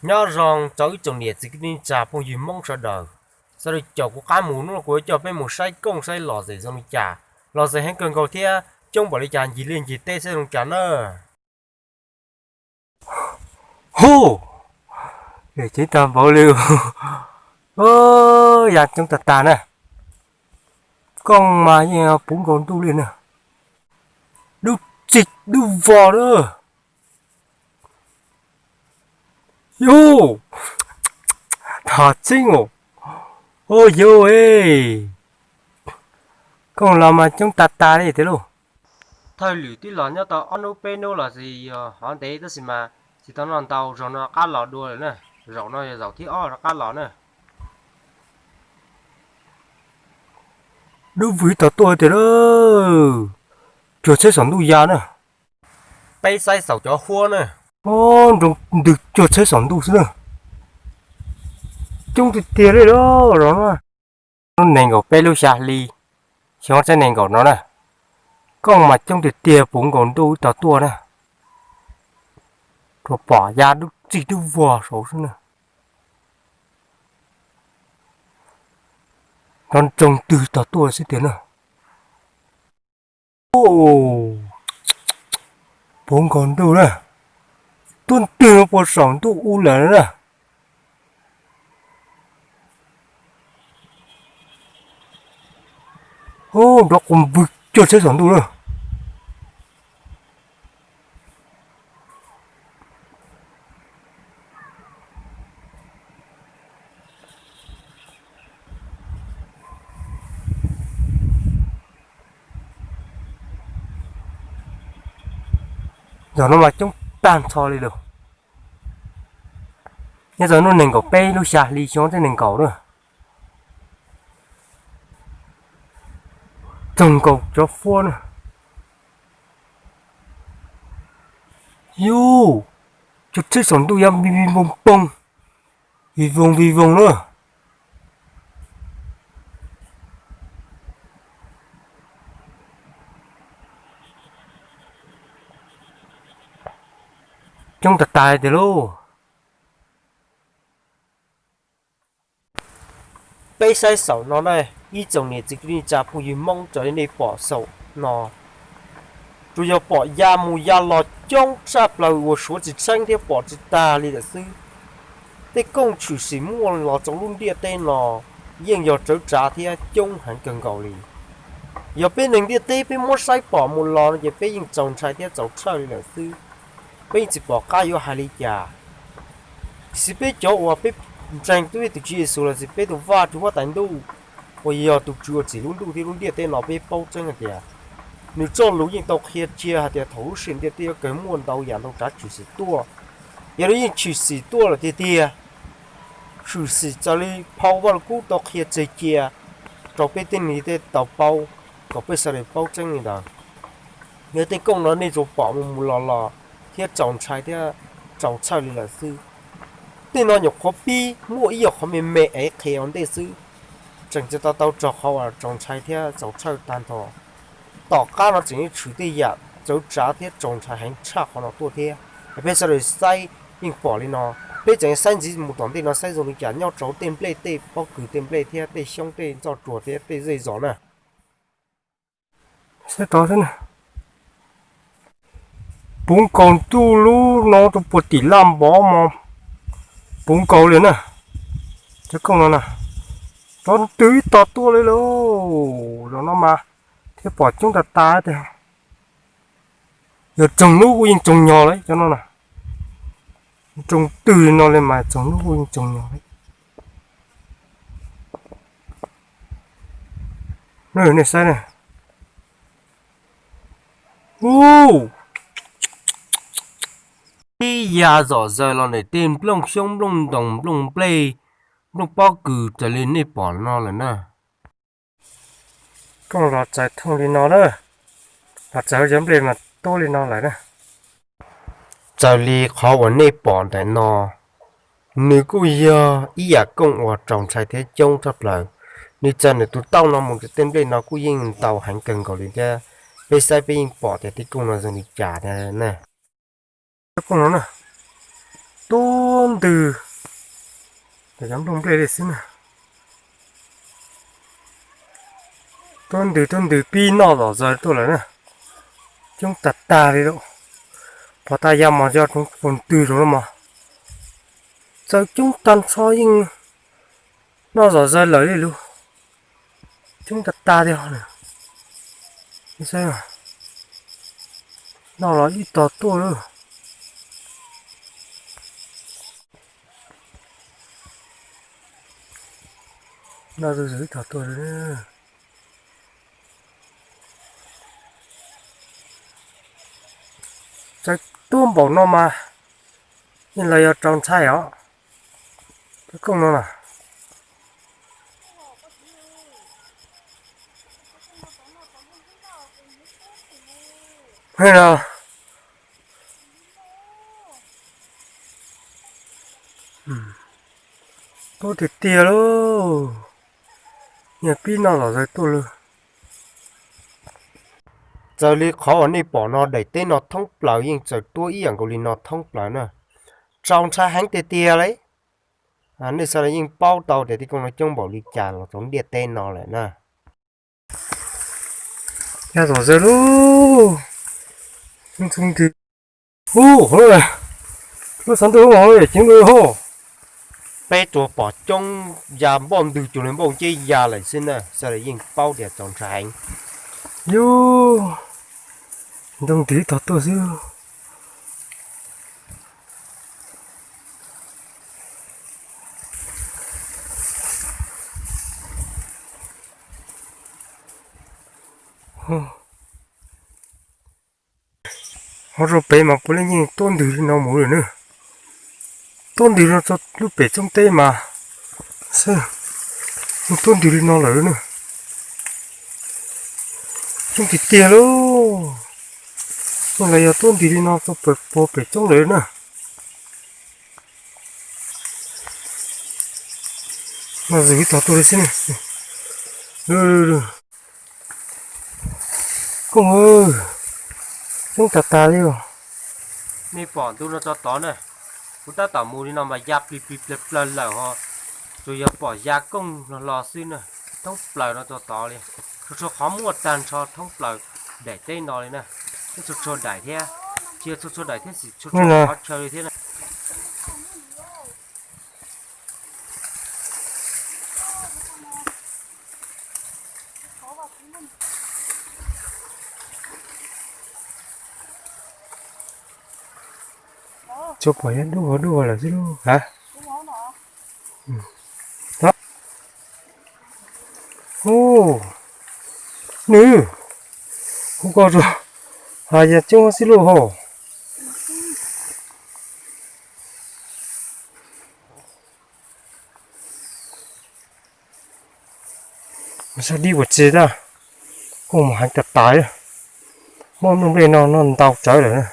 Nyob zoo rau ib tsoom niam txiv kwv tij neej tsa phooj ywg Hmoob sawv daws. Sawv daws caum kuv qab mus, hnub no kuv yuav coj peb mus saib kooj saib los xes zoo li cas, los xes heev kawg nkaus thiab coob npaum li cas, ncig liaj ncig teb saib zoo li cas na. Hu, ceev tag npaum li, ya coob tag tag na. Kooj mas yeej puv nkaus ntuj li na. Dub txig dub vog na. Yus, thov txeeb os. Ua yus, kooj los mas coob tag tag li tiag lauj. Thawj lwm twb los nyob tau ob hnub peb hnub los xij yog hov ntev tab sis mas tsis tau noj ntau, zaum no qab los dua lawm na. Zaum no yog zaum thib ob rov qab los na. Dub vwm tog tuaj tiag lauj. Cuag tsheb saum ntuj ya na. Peb saib saum cov huab na. Nroo ntws cuag tsheb saum ntuj xwb na. Coob tiag tiag li lauj. Lub nees nkaum peb lub xya hli, xyoo ob txhiab nees nkaum no na. Kooj mas coob tiag tiag, puv nkaus ntuj wb tog tuaj na. Rua pom ya dub txig dub vog saud xwb na. Nroo ntws tog tuaj xwb tiag na. Puv nkaus ntuj na. Tuaj ntws puas saum ntuj u lawm na. Nrov qus vwg cuag tsheb saum ntuj na. Zaum no mas coob tag nrho li lawm. Nyob tau hnub nees nkaum peb lub xya hli xyoo ob txhiab nees nkaum na. Tsoog nkaus cov huab na. Yus, cuag tsheb saum ntuj ya vij vij voog poog, vij voog vij voog na. Coob tag tag tiag lauj. Peb saib saum no na, ib tsoom niam txiv kwv tij neej tsa phooj ywg Hmoob raws li nej pom saum no, tsuas yog pom ya mus ya los coob tshaj plaws uas suav tsis tsheeb thiab pom tsis tag li lawm xwb. Tej kooj tshwm sim muaj los rau lub ntiaj teb no yeej yog tsawv tsav thiab coob heev kawg nkaus li. Yog peb neeg ntiaj teb peb muab saib pom mus los no ces peb yeej txaus ntshai thiab txaus tshawj li lawm xwb. Peb yeej tsis pom qab yuav hais li cas. Tiam sis peb cov uas peb ntseeg tub ib tus Tswv Yexus los sis peb tus Vajtswv huab tais ntuj uas yog tus Tswv uas tsim lub ntuj thiab lub ntiaj teb no peb paub tseeb hais tias nws txoj lus yeej tau qhia cia hais tias thaum lub sij hawm ntiaj teb yuav kawg muaj ntau yam ntau tsav tshwm sim tuaj. Yog li yeej tshwm sim tuaj lawm tiag tiag. Tshwm sim raws li phau Vaj Lug Kub tau qhia tseg cia rau peb tej neeg tej tau paub, kom peb sawv daws paub tseeb li ntawd. Yog tej kooj no nej tsuas pom mus mus los los thiab txaus ntshai thiab txaus tshawj li lawm xwb. Tej no nyuam qhuav pib muaj ib yam qhov me me es qhia ua ntej xwb, tseem tsis tau tau raug qhov uas txaus ntshai thiab txaus tshawj tag nrho. Tom qab no tseem tshwm tej yam tsawv tsav thiab txaus ntshai heev tshaj qhov no tuaj thiab. Peb sawv daws saib yeej pom li no, peb tseem saib ntxiv mus tom ntej no saib zoo li cas nyob rau tej nplej tej pob kws tej nplej thiab tej xyoob tej ntxoj tsuag thiab tej zej zos na. Saib rov xwb na. Puv nkaus ntuj lub no rau puag tim laj npov mas puv nkaus li na. Cov kooj no na, rov ntws ib tog tuaj li lauj. Zaum no mas thiaj pom coob tag tag tiag. Yog tsoog hnub kuj yeej tsoog nyog lawm cov no na. Tsoog twg no li mas tsoog hnub kuj yeej tsoog nyog lawm. Nej saib na. Ub, ib ya zom zaws los ntawm tej nplooj xyoob nplooj ntoos nplooj nplej nplooj pob kws raws li nej pom no lawm na. Kooj los txawv thooj li no na, los txawv cov nplej mas tuab li no lawm na. Raws li qhov uas nej pom ntawm no, nws kuj yog ib yam kooj uas txaus ntshai thiab coob tshaj plaws. Nws txawv nws tus tauj no mus rau tej nplej no kuj yeej ntau heev kawg nkaus li thiab. Peb saib peb yeej pom tias tej kooj no zoo li cas thiab na. Kooj no na, tuab ntws, cov nplooj nplej li xwb na. Tuab ntws tuab ntws pib noj zom zaws tuaj lawm na. Coob tag tag li lawm. Pom tas ya mos yog tsoom ntws zoo no mos, txawm coob tag nrho yeej noj zom zaws lawm li lub. Coob tag tag tiag. Noj los ib tog tuaj lawm. Noj ib tog tuaj. Txawm tuab npaum no mas yeej los yog rau ntxhais os. Peb kooj no na. Hej no. Tuab tiag tiag lauj. Niag pib noj zom zaws tuaj lawm. Txawm li qhov uas nej pom no daim teb no thoob plaws yeej txawm tuab ib yam nkaus li no thoob plaws na. Rau ntshai heev tiag tiag li. Nej xav yeej paub tau tias tej kooj no coob npaum li cas los rau ntiaj teb no lawm na. Ya zom zaws lauj. Hu, lub xav ntuj hauv ceev lawm hos. Peb tsuas pom coob ya npoj ntws cuag li npoj nceb ya lawm xwb na, xav yeej paub tias txaus ntshai heev. Yus, nroo ntiv tog tuaj xwb. Ho rau pem mas puav leej yeej tuab ntws li no mus lawm na. Tuab ntws no txog lub pem tsooj teb mas, yeej tuab ntws li no lawm na. Coob tiag tiag lauj. Yeej los yog tuab ntws li no txog puag pem tsooj lawm na. Mas zwm ib tog tuaj li xwb na. Kooj, coob tag tag li os. Nej pom ntu no txog tod na, kuv tab tom mus li no mas ya plig plig plaws plaws lawm ho, tsuas yog pom ya kooj los los xwb na, thoob plaws no txog tod li. Txhua txhua qhov muaj tag nrho thoob plaws daim teb no li na, txhua txhua daim thiab, tsis yog txhua txhua daim thiab, txhua txhua qhov chaw li thiab na. Tsuas pom yog dub dub lawm xwb lauj ha. Hu, nws, hu koj tsuas, ha, yog coob xwb lauj hos. Sab dib puas tsi tab, kooj mus heev tas tas, muab nplooj nplej no noj ntau tsawv lawm.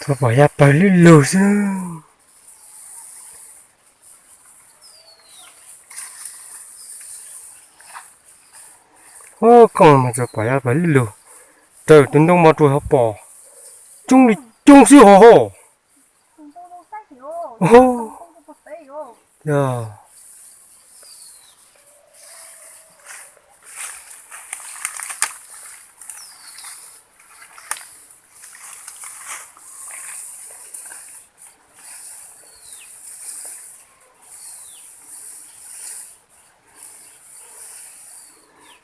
Tsuas pom ya pawg lug lug xwb. Kooj mas tsuas pom ya pawg lug lug, raws tus ntoo mas tsuas pom coob li coob xwb hos hos.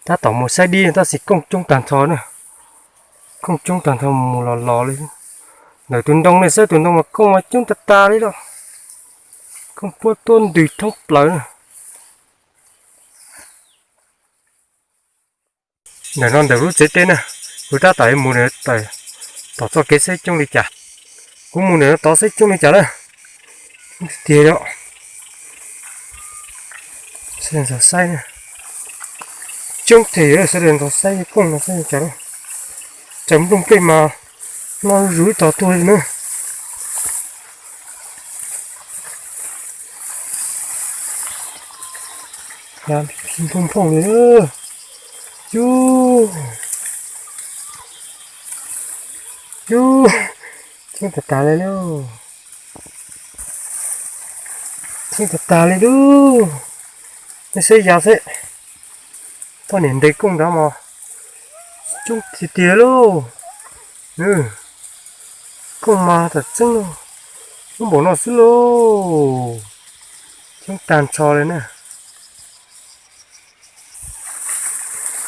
Tab tom mus saib dib tab sis kooj coob tag nrho na. Kooj coob tag nrho mus los los li. Ntawm tus ntoo ne, saib tus ntoo mas kooj mas coob tag tag li lawm. Kooj puab tuab ntws thoob plaws na. Ntawm no ntawm lub tsev teb na, kuv tab tom mus tom txoj kev saib coob li cas. Kuv mus ntawm no tod saib coob li cas na. Tiag os. Saib, coob tiag, sawv daws nrog saib kooj no saib li cas na. Raws nplooj nplej mas noj zuj zus ib tog tuaj li na. Phooj phooj li, yus, yus, coob tas tas li lauj, coob tas tas li lauj. Nej saib ya xwb, poj niam ntes kooj nrad mas coob tiag tiag lauj. Kooj mas tam tseeb, lub npaum no xwb lauj, coob tag nrho li na.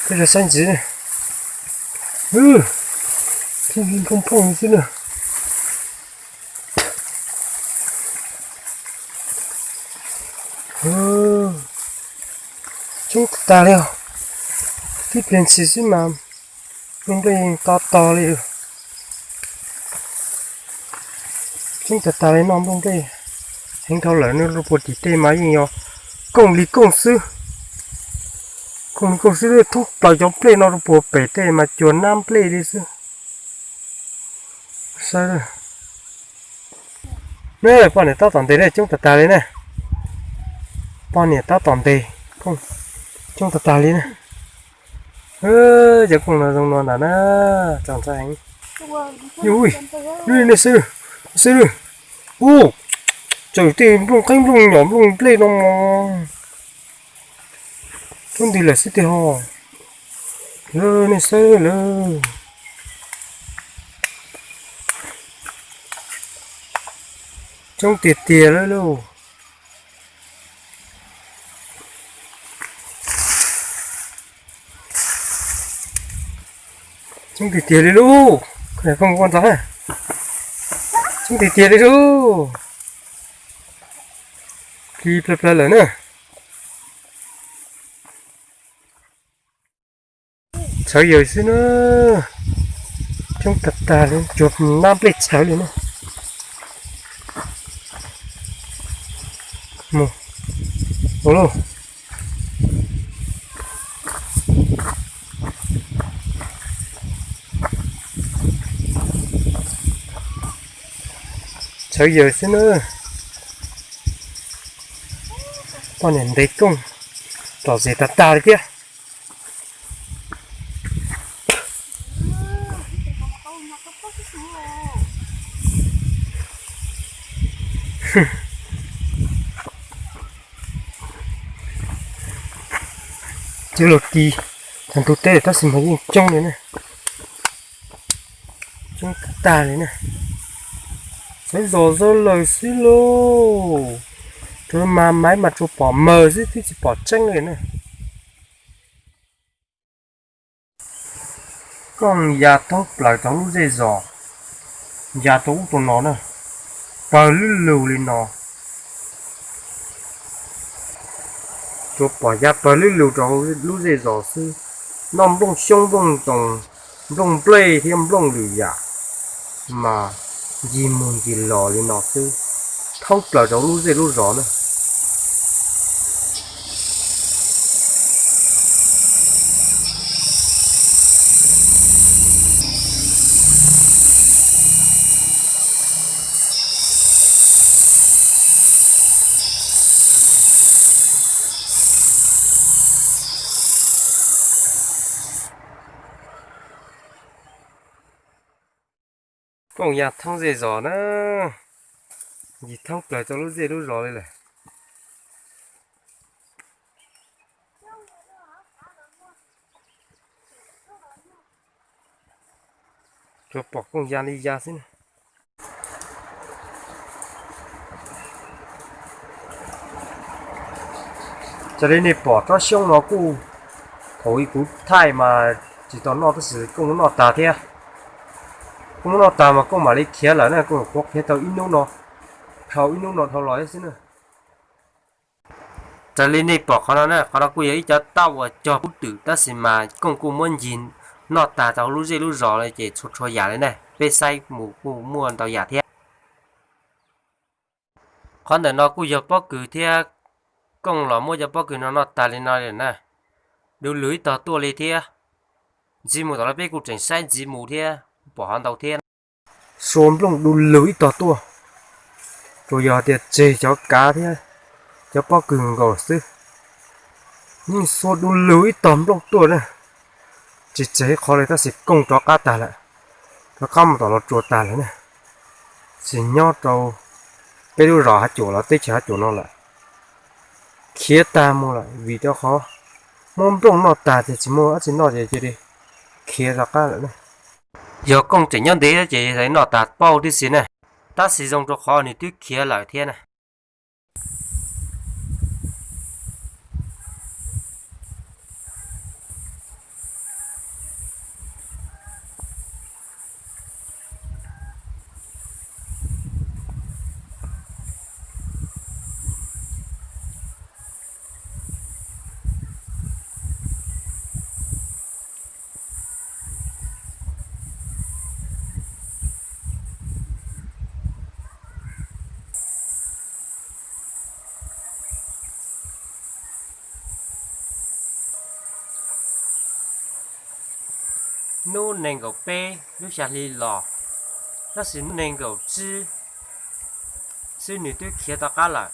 Peb saib ntxiv, phooj phooj xwb na. Coob tag li os, tib pliag ntshis xwb mas nplooj nplej to to li. Coob tag tag li, noj nplooj nplej heev dhau lawm, noj rau puag tim tej mas yeej yog kooj li kooj xwb. Kooj li kooj xwb, thoob plaws cov nplej no rau puag pem tej mas cuag nab nplej li xwb. Saib, poj niam tab tom ntes ne, coob tag tag li na. Poj niam tab tom ntes, coob tag tag li na. Cov kooj no zoo no ntag na, txaus ntshai heev. Nej saib, saib, ua, tseem tej nplooj qeeb nplooj nyom nplooj nplej no mos. Coob ntws lawm xwb tiag ho. Lawv, nej saib lawv, coob tiag tiag lawm lauj. Coob tiag tiag li lauj. Coob tiag tiag li lauj. Plig plawg plawg lawm na. Txhawv yawg xwb na. Coob tag tag li, cuag nab nplej txhawv li na. Mus, mus lauj. Txhawv yawg xwb na. Poj niam ntes kooj tom zem tag tag li thiab. Cov laus ris tag ntug teb tab sis mas yeej coob li na. Coob tag tag li na. Sawv zos zog lawm xwb lauj. Rau mas maiv mas tsuas pom mawg xwb twb tsis pom tseeb li na. Kooj ya thoob plaws rau lub zej zos, ya rau ub rau no na, pawg lub lug li no. Tsuas pom ya pawg lub lug rau lub zej zos xwb. Noj nplooj xyoob nplooj ntoos, nplooj nplej thiab nplooj lwm yam mas ncig mus ncig los li no xwb, thoob plaws rau lub zej lub zos na. Kooj ya thoob zej zos na, ncig thoob plaws rau lub zej lub zos li lawm. Tsuas pom kooj ya li ya xwb. Raws li nej pom tsob xyoob no kuj thaum kuv thaij mas tsis tau noj tab sis kooj muab noj tag thiab. Kooj muab noj tag mas kooj mam li khiav lawm na, kooj nyuam qhuav khiav tau ib hnub no, dhau ib hnub no dhau los xwb na. Raws li nej pom qhov no na, qhov no kuj yog ib cov tauj uas cog pub twm tab sis mas kooj kuj muab ncig noj tag rau lub zej lub zos li ces txhua txhua yam li na, peb saib mus kuj muaj ntau yam thiab. Qhov ntawm no kuj yog pob kws thiab, kooj los muab cov pob kws no noj tag li no li na. Du lug ib tog tuaj li thiab. Ntxiv mus tom no peb kuj tseem saib ntxiv mus thiab, pom ho ntau thiab. Sua nplooj du lug ib tog tuaj, tsuas yog tias tseg cov kav thiab cov pob kws nkaus xwb. Yeej xua du lug ib tog nplooj tuaj na, tsis tseg ib qho li tab sis kooj rov qab tag lawm, rov qab mus tom Los Tsuas tag lawm na. Tsis nyob rau peb lub zos Hav Cuam los teb chaws Hav Cuam no lawm, khiav tag mus lawm vim rau qhov muab nplooj noj tag ces tsis muaj dab tsi noj ces cia li khiav rov qab lawm na. Yog kooj tseem nyob ntev ces noj tag pauj tib si na, tab sis zoo rau qhov nws twb khiav lawm thiab na. Hnub nees nkaum peb lub xya hli los, tab sis hnub nees nkaum tsib xwb nws twb khiav tom qab lawm,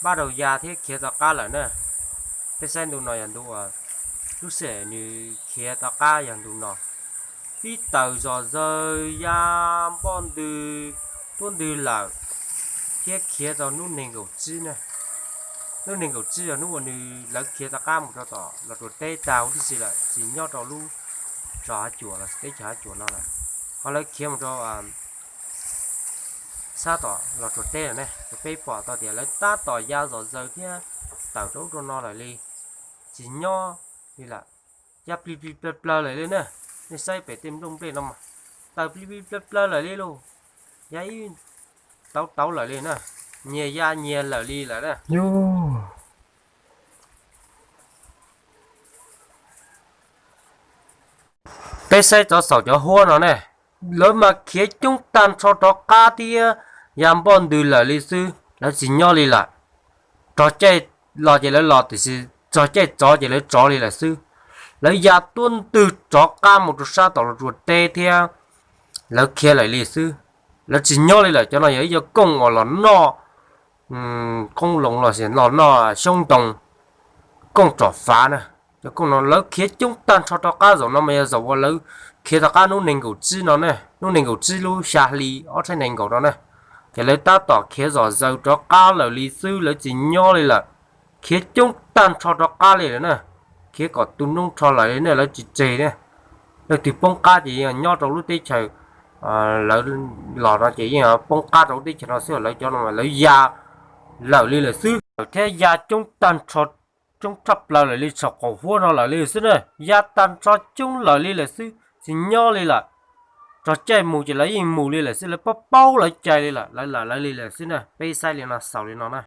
npaj rau ya thiab khiav tom qab lawm na. Peb saib ntu no yog ntu uas lub sij hawm nws khiav tom qab yog ntu no. Pib tawm zom zaws ya npoj ntws tuab ntwg lawm thiab khiav rau hnub nees nkaum tsib na. Hnub nees nkaum tsib yog hnub uas nws lawv khiav tom qab mus rau tom Los Tsuas teb tag huv tib si lawm, tsis nyob rau lub zos Hav Cuam los teb chaws Hav Cuam no lawm, ho lawv khiav mus rau sab tom Los Tsuas teb lawm ne. Ces peb pom tau tias lawv tab tom ya zom zaws thiab tawm rau ub rau no lawm li, tsis nyob li lawm. Ya plig plig plawg plawg lawm li na, nej saib pem tej nplooj nplej no mas tawm plig plig plawg plawg lawm li lauj. Ya ib tauv tauv lawm li na, nyias ya nyias lawm li lawm na. Yog peb saib cov saum cov huab no ne, lawv mas khiav coob tag nrho rov qab thiab ya npoj ntws lawm li xwb, lawv tsis nyob li lawm. Txog caij los ces lawv los, tiam sis txog caij tsov ces lawv tsov li lawm xwb. Lawv ya tuab ntwg rov qab mus rau sab tom Los Tsuas teb thiab lawv khiav lawm li xwb. Lawv tsis nyob li lawm. Cov no yog ib co kooj uas los noj qoob loo los sis los noj xyoob ntoo, kooj tsom fav na. Cov kooj no lawv khiav coob tag nrho rov qab zaum no mas yog zaum uas lawv khiav rov qab hnub nees nkaum tsib no ne, hnub nees nkaum tsib lub xya hli ob txhiab nees nkaum no na. Ces lawv tab tom khiav zom zaws rov qab lawm li xwb, lawv tsis nyob li lawm. Khiav coob tag nrho rov qab li lawm na, khiav kom tu noob rho lawm li na, lawv tsis tseg ne. Leej twg poob qab ces yeej nyob rau lub teb chaws lawv los no ces yeej poob qab rau lub teb chaws no xwb, lawv cov no lawv ya lawm li lawm xwb, thiab ya coob tag nrho, coob tshaj plaws lawm li saum qaum huab no lawm li xwb na, ya tag nrho coob lawm li lawm xwb, tsis nyob li lawm. Txog caij mus ces lawv yeej mus li lawm xwb, lawv paub paub lawv cai li lawm, lawv lawm lawv li lawm xwb na. Peb saib li no xaus li no na.